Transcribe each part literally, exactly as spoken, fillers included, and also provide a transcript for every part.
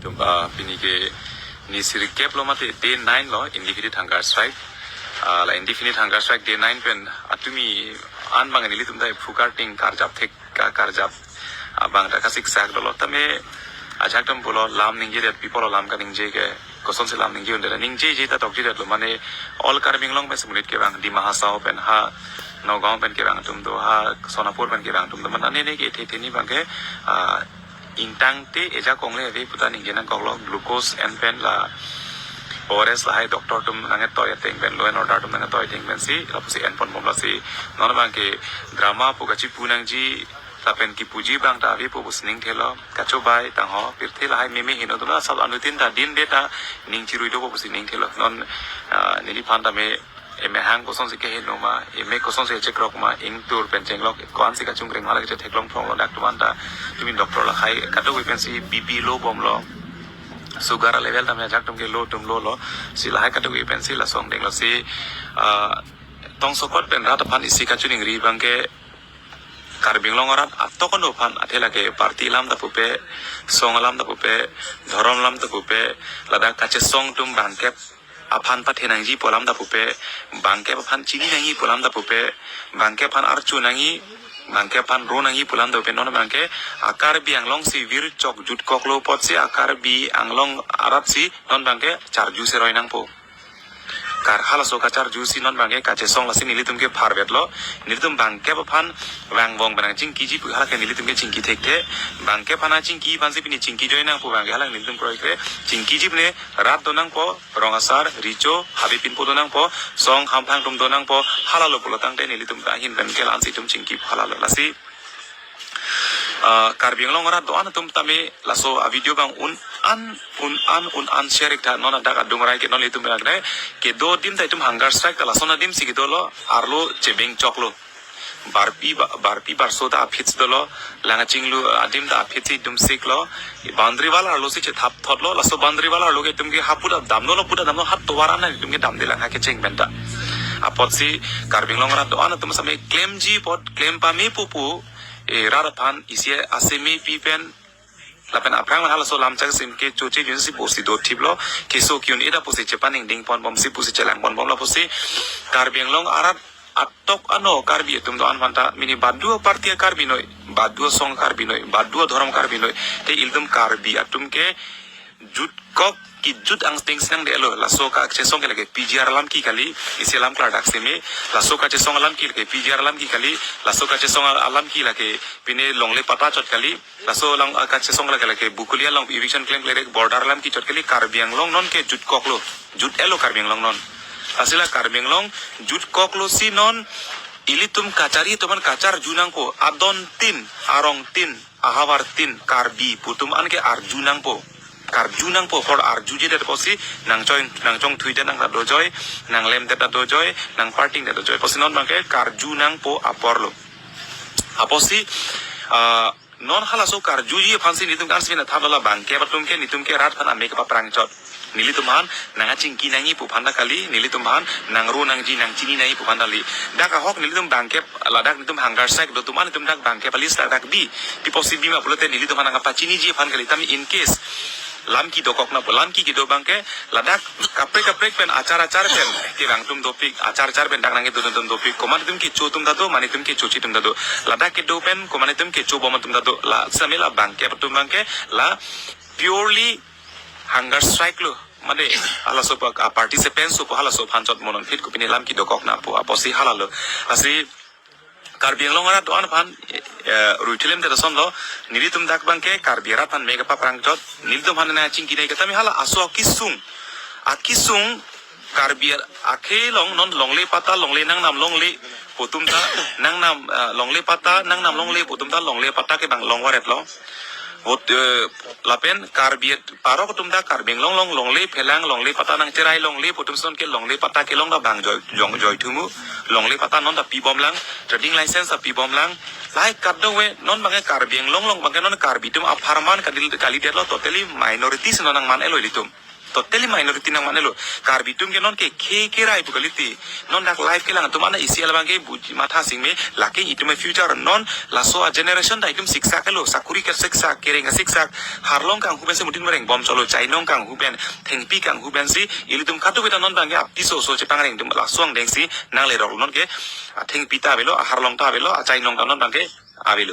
Tum, ah, pini ke ni sirkep lo mate day nine lo indefinite hunger strike. Ah, la indefinite hunger strike day nine pen atumi an bang nelitum ta phukar ting karjap thek ka karjap abang ta kasiksak dolo tame ajak tum pulo lam ningjedet people lam kaningje ke kosonsi lam ningje unde ningjeje ta tokjedet lo mane all Karbi Anglong pen semunit kevang Dima Hasao pen ha Nagaon pen kevang atum do ha Sonapur pen kevang atum do mane ne ke the the ni bang ke ah, ingtang te eja kongle ave puta ningje nangkoklo glucose en pen la O R S lahai doctor atum nangtoi ateng pen law and order atum nangtoi ateng pensi lapusi en ponbom lasi non bang ke drama pu kachipu nangji lapen kipuji bang ta ave pu pusi ningthelo kachobai tangho pirthe lahai meme heno atum la sab anutin ta din de ta ning chirui do pu pusi ningthelo non ah, neliphan tame emehang kosonsi keheno ma, eme kosonsi chekrok ma, ingtur pen chenglok, ko-ansi kachungkring ma lake chetheklong phong lo dak atum an ta, tumi doctor lahai, kadokave pensi B P low bomlo, sugar level tame ajak atum ke low atum low lo, si lahai kadokave pensi laso angdeng lo si, ah, tongsokot pen rat aphan isi kachiningri bang ke, Karbi Anglong arat atok ano aphan athe lake party alam ta pupe, song alam ta pupe, dhorom alam ta pupe, ladak kachesong atum bangkep aphan pathenangji pu alam ta pupe, bangkep aphan chini nangji pu alam ta pupe, bangkep aphan archu nangji, bangkep aphan ro nangji pu alam ta pupe, non bang ke a Karbi Anglong si vir chok jutkoklo apotsi a Karbi Anglong arat si non bang ke charju seroi nangpo. Kar halaso kacharju si non bang ke kachesong lasi nelitum ke phar vetlo, nelitum bangkep aphan vangvong benang chingkiji pu halake nelitum ke chingki thekthe, bangkep aphan chingki aphansi pini chingki joi nangpo bang ke halake nelitum kroikre, chingkiji pine rat do nangpo, rong asar, richo, habe pinpo do nangpo, song hamphang atum do nangpo, halalo pulo tangte nelitum ta ahin pen ke la-ansi itum chingki halalo lasi. Ah, Karbi Anglong arat do-an atum tame laso a video bang un an un an un an share ik tha non adak adung rai ke non itum bang ne kedo adim ta itum hunger strike ta lason adim si kedo lo arlo chebeng choklo. Barpi ba- barpi barso ta aphit dolo lang achinglu adim ta aphit si itum siklo boundary wall arlo si chethap thotlo laso boundary wall arlo ke itum ke ha puta damlo puta damlo hat tovar an itum ke damde lang ha kecheng pen ta. Apotsi Karbi Anglong arat do-an atum same klemji apot klem pame pupu e rat aphan isi aseme pi pen lapen aphrang halaso lamchak sim ke choche junsi pusi do thiplo keso kiun ida pusi chepaningding ponbomsi pusi chelang ponbomlo pusi Karbi Anglong arat atok ano Karbi atum do-an aphan ta mini badua party Karbi noi, badua song Karbi noi, badua dhorom Karbi noi. Te ilitum Karbi atum ke jutkok kijut angsteng sinang de lo. Laso kachesong ke lake P G R alam ki kali, isi alam klardak seme. Laso kachesong alam ki lake P G R alam ki kali, laso kachesong alam ki lake pine longle pata chot kali. Laso lang ah, kachesong lake lake Bokolia along eviction klemkle rek border alam ki chot kali Karbi Anglong non ke jutkoklo. Jut-elo Karbi Anglong non. Asila Karbi Anglong jutkoklo si non ilitum kachari atum an kacharju nangpo adon tin, arong tin, ahavar tin, Karbi pu atum an ke arju nangpo. Karju nangpo apor arjujedet apotsi nangchoi nangchongthuidet nang ta dojoi, nanglemdet ta dojoi, nangpartingdet dojoi. Apotsi non bang ke karju nangpo aporlo. Apotsi ah, non halaso karjuji aphansi nitum kan sipin athap lala bangkep atum ke nitum ke rat aphan amek paprang chot. Nelitum aphan nangchingki nangji pu aphan ta kali, nelitum aphan nangro nangji nangchini nangji pu aphan ta kali. Dak ahok nelitum bangkep ladak nitum hunger strike do atum an nitum dak bangkep alis ladak bi. Pi apotsi bima pulote nelitum aphan nangpachiniji aphan kali tame in case lam ki dokok nangpo lam ki kedo bang ke ladak kaprek kaprek pen achar achar pen kevang atum dopik achar achar pen dak nangkedo atum dopik komat atum kecho atum ta do mane atum kechoji atum ta do ladak kedo pen komat atum kechobom atum ta do la same la bangkep atum bang ke la purely hunger strike lo mane halaso pa- ah, participants so halaso aphan chot monon phit ko pini lam ki dokok nangpo apotsi halalo lasi Karbi Anglong arat do-an aphan eh, ruithilem te lason lo nelitum dak bang ke Karbi arat aphan mek paprang chot nelitum aphan nangchingki nangji ke tame hala aso akisung akisung Karbi akhei along non longle pata longle nangnam longle pu atum ta nangnam ah, longle pata nangnam longle pu atum ta longle pata ke bang longvaret lo. Vot eh, lapen Karbi parok atum ta Karbi Anglong along longle phelang longle pata nangcherai longle pu atum son ke longle pata kelong ta bang joi jong joi thumu longle pata non ta pibom lang trading license ta pibom lang lahai kadokave non bang ke Karbi Anglong along bang ke non Karbi atum apharman kali kalidet lo totally minorities non nangman-elo ilitum. totally minority nang mane lo. Karbi atum ke non ke khei kerai pu kalite. Non dak live kelang atum ana isi alabang ke buji matha singme, lake itum future non laso a generation ta itum siksak lo, sakuri kasiksak, kereng kasiksak, harlong kanghu pensi mutin mereng bom cholo, chainong kanghu pen, thengpi kanghu pensi, ilitum katu kita non bang ke apiso so chepangreng atum laso angdengsi nangle rok non ke, a thengpi ta avelo, a harlong ta avelo, a chainong ta non bang ke avelo.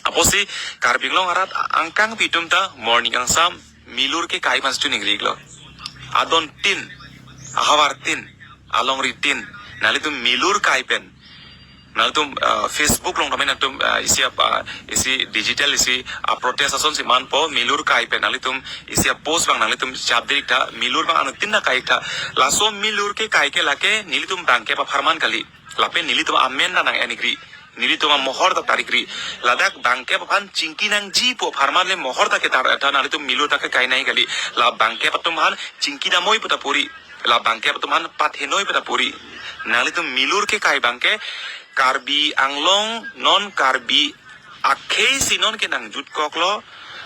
Apotsi Karbi Anglong arat angkangpi atum ta morning angsam milur kekai pensi choningri iklo. Adon tin, ahavar tin, alongri tin, nanglitum milur kai pen. Nanglitum, ah, Facebook along tame nangtum, ah, isi ap-, ah, isi digital isi, ah, protest asonsi manpo milur kai pen nanglitum isi a-post bang nanglitum chapdik tha, milur bang anuttin ta kai tha. Laso milur kekai ke lake nelitum bangkep apharman kali. Lapen nelitum amen ta nang-en ikri. Nelitum amohor ta tarik ri. Ladak bangkep aphan chingki nangji pu apharman le mohor ta ketar tha, nanglitum milur ta kekai nai kali. La bangkep atum aphan chingki damnoi pu ta puri. La bangkep atum aphan pathenoi pu ta puri. Nanglitum milur kekai bang ke Karbi Anglong non Karbi akhei si non ke nangjutkoklo.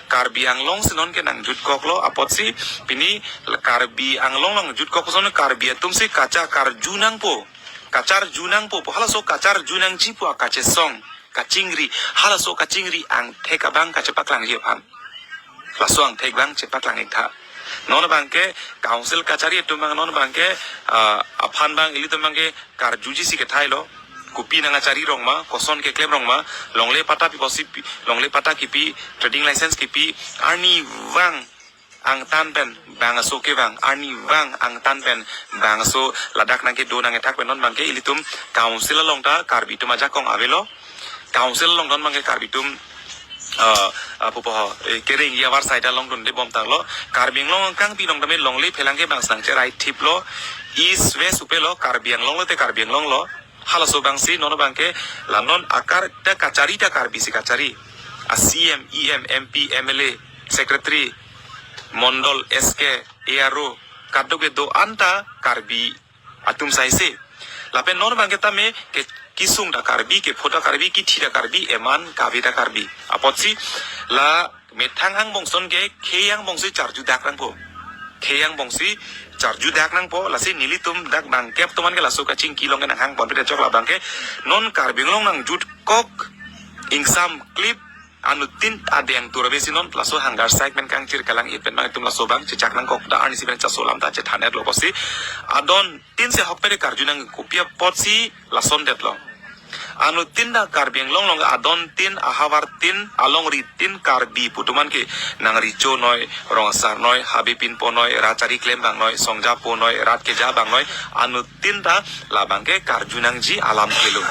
Karbi Anglong si non ke nangjutkoklo. Apotsi pini Karbi Anglong nangjutkok ason Karbi atumsi kacha karju nangpo. Kacharju nangpo pu halaso kacharju nangji pu akachesong, kachingri, halaso kachingri angthek abang kachepaklangji aphan. Laso angthek bang chepaklang ik tha. Non bang ke council kachari atum bang non bang ke, ah, aphan bang ilitum bang ke karjuji si kethai lo. Kopi nang achari rong ma, koson keklem rong ma, longle patta pi pusi pi, longle patta kipi, trading license kipi, arnivang angtan pen bangso kevang, arnivang angtan pen bangso ladak nang kedo nang kethak pen non bang ke ilitum council along ta Karbi atum ajakong avelo. Council along non bang ke Karbi atum, ah, ah, pupo ho, eh, kereng ahavar side along dunde bom tanglo. Karbi Anglong angkangpi along tame longle phelang ke bang sang cherai thip lo. East West upe lo, Karbi Anglong lote Karbi Anglong lo. Halaso bangsi non bang ke la non akar ta kachari ta Karbi si kachari. A C M, E M, M P, M L A, secretary, mondol, S K, A R O, kadokave do-an ta Karbi atum sai se. Lapen non bang ke tame ke kesung ta Karbi, kepho ta Karbi, kethi ta Karbi, eman kave ta Karbi. Apotsi la methang angbong ason ke khei angbong si charju dak nangpo. Khei angbong si charju dak nangpo, lasi nelitum dak bangkep atum aphan ke laso kachingki along ke nanghang ponpe ta chok la bang ke non Karbi Anglong nangjutkok ingsam klip anuttin adeng turbe si non laso hunger strike pen kangchir kalang-it pen bang itum laso bang chechak nangkok ta arnisi pen chaso alam ta chethan-etlo pusi. Adon tin si ahokpet karju nang kopi apotsi lason detlo. Anuttin ta Karbi Anglong along adon tin, ahavar tin, alongri tin Karbi pu atum aphan ke nang Recho noi, Rong Asar noi, Habe Pinpo noi, rat chari klem bang noi, songja po noi, rat keja bang noi, anuttin ta la bang ke karju nangji alam kelo.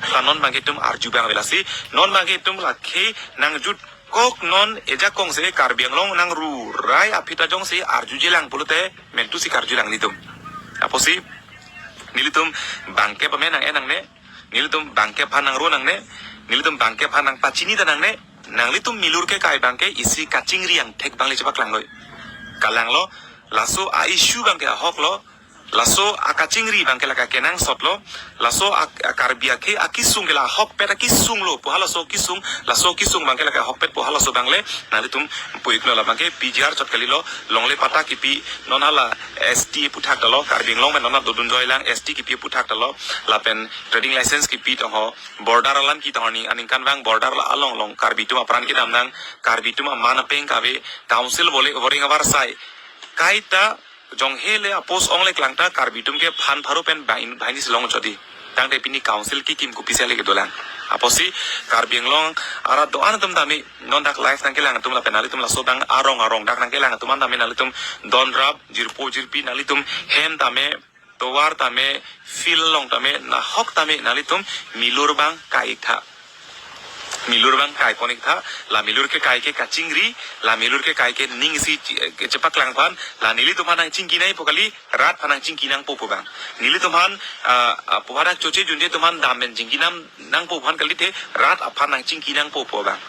Ta non bang ke itum arju bang ave lasi, non bang ke itum la khei nangjutkok non ejakong si Karbi Anglong nangrurai aphi ta jongsi arjuji lang pulote mentu si karju lang nelitum. Apotsi nelitum bangkep amen nang-en nangne, nelitum bangkep aphan nangro nangne, nelitum bangkep aphan nangpachini ta nangne, nanglitum milur kekai bang ke isi kachingri angthek bang le chepaklanglo. Kalanglo, laso a-issue bang ke ahoklo, laso akachingri bang ke la kenangsotlo, laso a, a Karbi akhei akesung ke la ahokpet akesung lo pu halaso kesung, laso kesung bang ke la ahokpet pu halaso bang le, nanglitum pu ikno la bang ke P G R chot kalilo, longle patta kipi, non hala S T aputhak ta lo, Karbi Anglong pen non dodun joilang S T kipi aputhak ta lo, lapen trading license kipi tong ho, border alam ki tong ho ni, aningkanvang border la along along Karbi atum apran kedam nang, Karbi atum aman apeng kave, council bole boring avarsai. Kaita jonghe le a-post ong le klang ta Karbi atum ke phan pharo pen bang in, bang ini si long chodi. Tangte pini council kekim kopisi le kedolang. Apotsi Karbi Anglong arat do-an atum tame non dak live nangkelang atum lapen nanglitum laso bang arong arong dak nangkelang atum an tame nanglitum donrap jirpo jirpi nanglitum hem tame tovar tame field along tame nahok tame nanglitum milur bang kai-ik tha. Milur bang kaipon-ik tha, la milur kekai ke kachingri, la milur kekai ke ning isi chi-, ke chepaklang aphan, la nelitum aphan nangchingki nangpo kali, rat aphan nangchingki nangpo pu bang. Nelitum aphan, ah, ah, pu hadak choche junje atum aphan dam pen chingki nam nangpo aphan kalite, rat aphan nangchingki nangpo pu bang.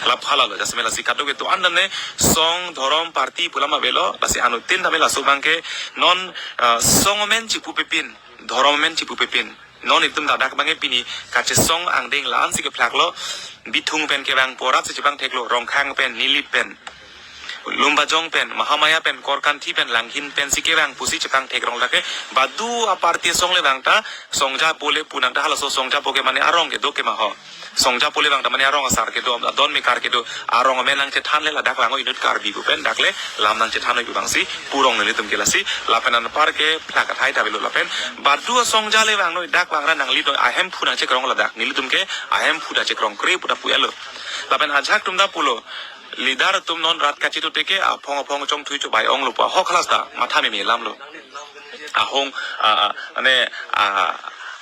Hala hala lo, jasemet lasi kadokave do-an tame song, dhorom, party pu alam avelo, lasi anuttin tame laso bang ke non, ah, song amen chipu pepin, dhorom amen chipu pepin. Non itum ladak bang ke pini kachesong angdeng la-an si kephlaklo, Bithung pen kevangpo rat si chevang theklo, Rongkhang pen, Nilip pen. Lumbajong pen, Mahamaya pen, Korkanthi pen, Langhin pensi kevang pusi chepangthek rong lake. Badu a-party asong le vang ta, Songja po le pu nang ta halaso Songja po ke mane arong kedo ke ma ho. Songja po le vang ta mane arong asar kedo, adon mekar kedo, arong amen nangchethan le ladak vang o inut Karbi pu pen dak le lam nangchethan o pu vangsi pu rong nelitum ke lasi, lapen anpar ke phlak athai ta avelo lapen. Badu a-Songja le vang noi dak vang ra nangli noi ahemphu nangchekrong ladak, nelitum ke ahemphu ta chekrongkre pu ta pu-elo. Lapen ajahak atum ta pulo, leader atum non rat kachithu teke aphong aphong chongthui chubai onglo pu ahok halas ta matha meme lamlo. Ahong, a, a, ane, a,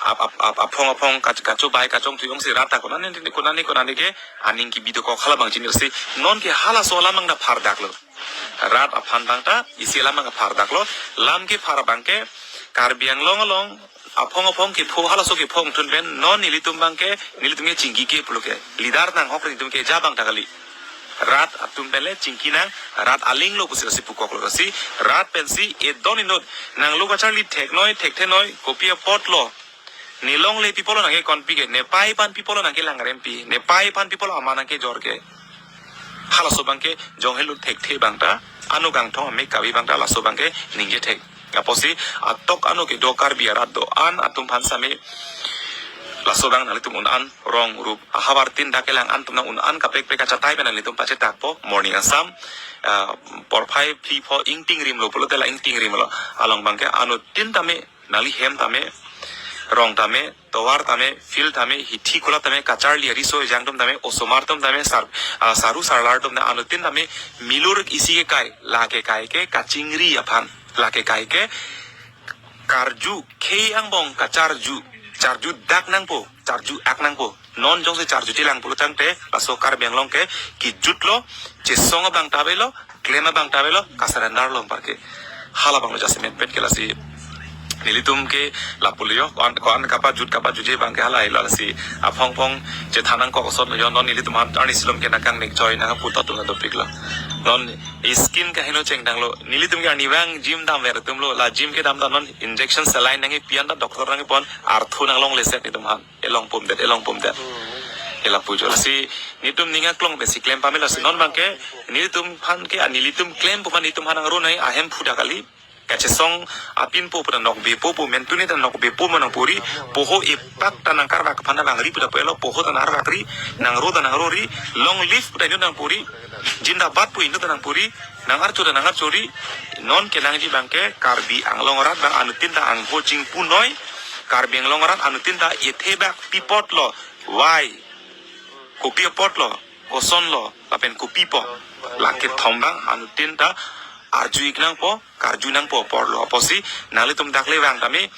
ap, ap, ap, aphong aphong kach-, kachubai kachongthui ongsi rat ta konane, konane, konane ke aning kebi dokok hala abang chinirsi. Non ke halaso alam abang ta phardaklo. Rat aphan abang ta isi alam abang phardaklo. Lam kephar abang ke Karbi Anglong along aphong aphong kepho, halaso kepho ingtun pen non nelitum abang ke, nelitum ke chingki ke pulo ke. Leader nanghok nelitum ke ja abang ta kali. Rat atum pen le chingki nang, rat aling lo pusi lasi pukoklo lasi, rat pensi edon inut nanglo kacharli theknoi, thekthenoi, kopi apotlo. Ne longle pi apotlo nangkekonpi ke, ne pai aphan pi apotlo nangkelangrempi, ne pai aphan pi apotlo aman nangkejor ke. Halaso abang ke jong helo thekthe abang ta, ano kangthong ame kavi abang ta laso abang ke ningje thek. Apotsi atok ano kedo Karbi arat do-an atum aphan same laso abang nanglitum un-an rong rup ahavar tin dak kelang an atum nang un-an kaprek kaprek achatai pen nanglitum pachetakpo. Morning Assam, ah, porphai phli pho ingting rimlo pulote la ingting rimlo. Along abang ke anuttin tame, nangli hem tame, rong tame, tovar tame, field tame, hithi kula tame, kacharli ariso ejang atum tame, osomar atum tame, sar, ah, saru sarlar atum tame, anuttin tame, milur isi kekai, la kekai ke kachingri aphan, la kekai ke karju khei angbong kacharju, charjudak nangpo, charju-ak nangpo. Non jongsi charjuji lang pulo tangte, laso Karbi Anglong ke kejutlo, chesong abang ta avelo, klem abang ta avelo, kasurrender lo anpar ke. Hala abang lo jasemet pen ke lasi. Nelitum ke lapu lo yo, ko-an, ko-an kapajut kapajutji abang ke hala helo lasi. Aphong aphong chethan nangkok asot lo yo, non nelitum aphan arni silom ke nangkangnek choi nangpu ta atum ta dopiklo. Non skin kaheno chengdanglo. Nelitum ke arnivang gym damver atum lo, la gym kedam ta non injection saline nangkepi an ta doctor nangkepon, arthu nanglongleset nelitum aphan. Elong pumdet, elong pumdet. Ela pujo lasi, nelitum ning aklong pensi klem pame lasi non abang ke, nelitum aphan ke, ani nelitum klem pu aphan nelitum aphan nangro nai ahemphu ta kali. Kachesong apinpo pu ta nokbepo pu, mentuni ta nokbepo mo nangpuri, poho epak ta nangkarvak aphan ta langri pu ta pu-elo, poho ta nangkarvakri, nangro ta nangrori, long live pu ta inut nangpuri, jindabad pu inut ta nangpuri, nangarcho ta nangarchori, non kenangji abang ke Karbi Anglong arat abang anuttin ta angho chingpunoi, Karbi Anglong arat anuttin ta ethebak pi apotlo, why, kopi apotlo, kosonlo, lapen kopi po, la kethom abang anuttin ta arju-ik nangpo, karju nangpo apor lo. Apotsi nanglitum dak le vang tame,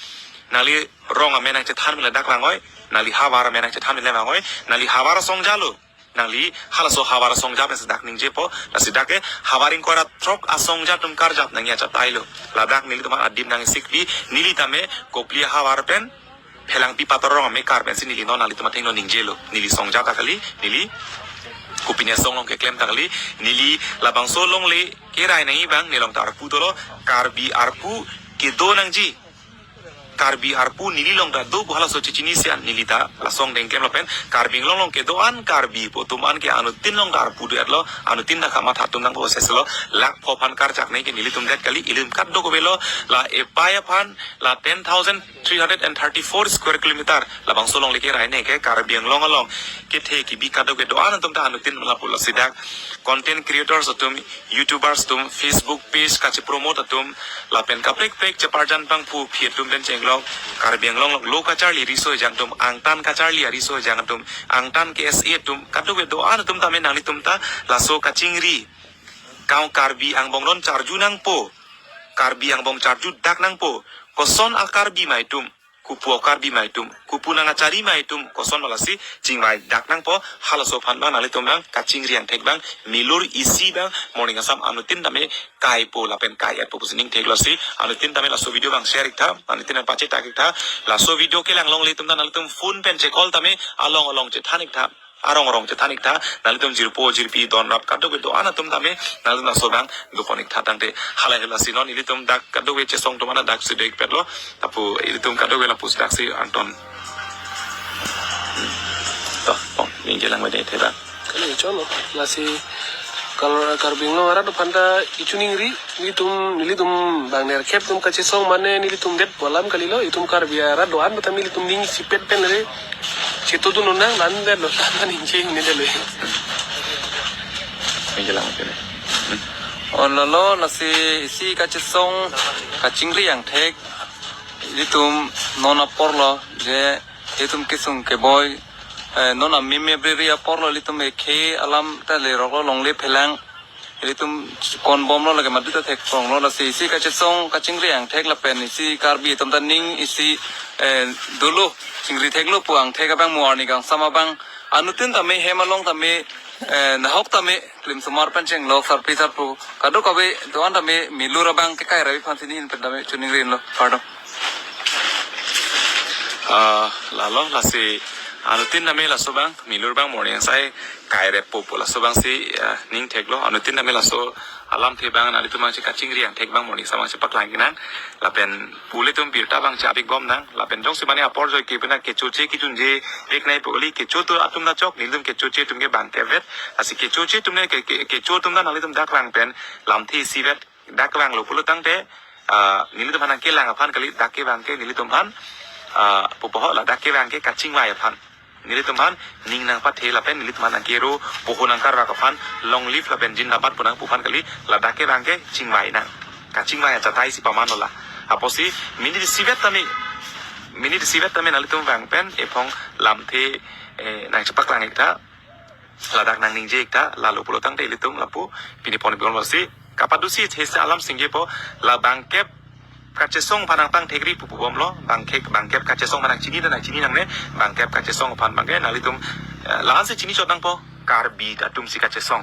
nangli rong amen nangchethan mila dak vangoi, nangli havar amen nangchethan mila vangoi, nangli havar Songja lo. Nangli halaso havar Songja pensi dak ningjepo, lasi dak ke havar ingkoi ra throk a-Songja atum karjap nangji achatai lo. Ladak nelitum adim nangsikpi, neli tame Kopili havar pen Phelangpi Pator rong amekar pensi neli non nanglitum athengno ningjelo. Neli Songja ta kali, neli kopine asong along keklem ta kali, neli labangso alongle kerai nangji abang, nelong ta arpu dolo, Karbi arpu kedo nangji. Karbi arpu neli along ta do pu halaso chechinisi an neli ta la asong dengklem lapen Karbi Anglong along kedo-an Karbi pu atum an ke anuttin along ta arpu do-etlo, anuttin ta kamatha atum nang process lo, lakh pho aphan karjak nangji ke nelitum det kali, ilitum kadokave lo, la epai aphan, la ten thousand three hundred and thirty-four square kilometer, labangso alongle kerai nangji ke Karbi Anglong along kethe kebi kadokave do-an atum ta anuttin lapu lo, lasi dak content creators atum, YouTubers atum, Facebook page kachepromote atum, lapen kaprek prek cheparjan pangphu aphi atum pen chenglok, Karbi Anglong along lo kacharli riso ejang atum, angtan kacharli ariso ejang atum, angtan K S A atum, kadokave do-an atum tame nanglitum ta laso kachingri, kang Karbi angbong non charju nangpo, Karbi angbong charju dak nangpo, koson a-Karbi ma itum, kopu a-Karbi ma itum, kopu nang achari ma itum, koson ma lasi chingvai dak nangpo, halaso aphan abang nanglitum abang kachingri angthek abang, milur isi abang, Morning Assam anuttin tame kaipo lapen kai-etpo pusi ning theklo, lasi anuttin tame laso video abang share iktha, anuttin nang pachetak iktha, laso video kelang longle atum ta nanglitum phone pen che-call tame, along along chethan iktha, arong arong chethan iktha, nanglitum jirpo jirpi donrap kadokave do-an atum tame, nanglitum laso abang dopon iktha tangte, halahei lasi non ilitum dak kadokave chesong atum an dak si do-ikpetlo, lapu ilitum kadokave lapusi dak si angton. To, pong, ningje lang mede theda. Kali cholo, lasi Kar-, Karbi Anglong arat aphan ta ichuningri, nelitum, nelitum bang nerkep atum kachesong mane nelitum det pu alam kalilo, itum Karbi arat do-an ta nelitum ning isipet pen le chetodun lonang, la-an detlo, la-an ningje ne detlo. Ningje lang, oke. Hmm. O lalo, lasi isi kachesong kachingri angthek, ilitum non apor lo, je ilitum kesung keboi, eh, non amimi briri apor lo, ilitum ekhei alam ta lerok lo, longle phelang. Ilitum konbom lo, lake madu ta thekpong lo, lasi isi kachesong kachingri angthek lapen isi Karbi atum ta ning isi, eh, dolo, chingri theklo pu angthek abang mo arni kangsam abang. Anuttin tame hem along tame, eh, nahok tame klimsomar pen chenglok sarpi sarpo kadokave do-an tame milur abang kekai rabi aphan si nelihin pen tame chuningri-inlo. Kardom. Ah, lalo, lasi anuttin tame laso abang milur abang mo arni kangsai kai rep po pu laso abang si, ah, ning theklo. Anuttin tame laso alamthe abang nanglitum abang si kachingri angthek abang mo arni kangsam abang si paklang-ik nang. Lapen pu ilitum birta abang si abik bom nang. Lapen jongsi mane apor joike pena kechoche kejunje vek nai pu kali, kecho atum ta chok, nelitum kechoche atum ke bang kevet. Lasi kechoche atum ne ke, ke, kecho atum ta nanglitum dak lang pen lamthe isivet dak langlo pulo tangte, ah, nelitum aphan nangkelang aphan kali, dak kevang ke nelitum aphan, ah, pupo ho, ladak kevang ke kachingvai aphan. Nelitum aphan ning nangpathe lapen nelitum aphan nangkero, poho nangkarvak aphan, long live lapen jindabad pu nangpu aphan kali, ladak kevang ke chingvai nang. Kachingvai achatai si paman lo la. Apotsi minute isivet tame, minute isivet tame nanglitum vang pen ephong lamthe, eh, nangchepaklang-ik tha, ladak nangningje-ik tha, lalo pulo tangte ilitum lapu pini pon pon si kapadusi thesa alam singje po, la bangkep kachesong aphan nangpangthekri pu pu bom lo, bangkep, bangkep kachesong aphan nangchini ta nangchini nangne, bangkep kachesong aphan abang ke nanglitum, eh, la-an si chini chot nangpo, Karbi atum si kachesong.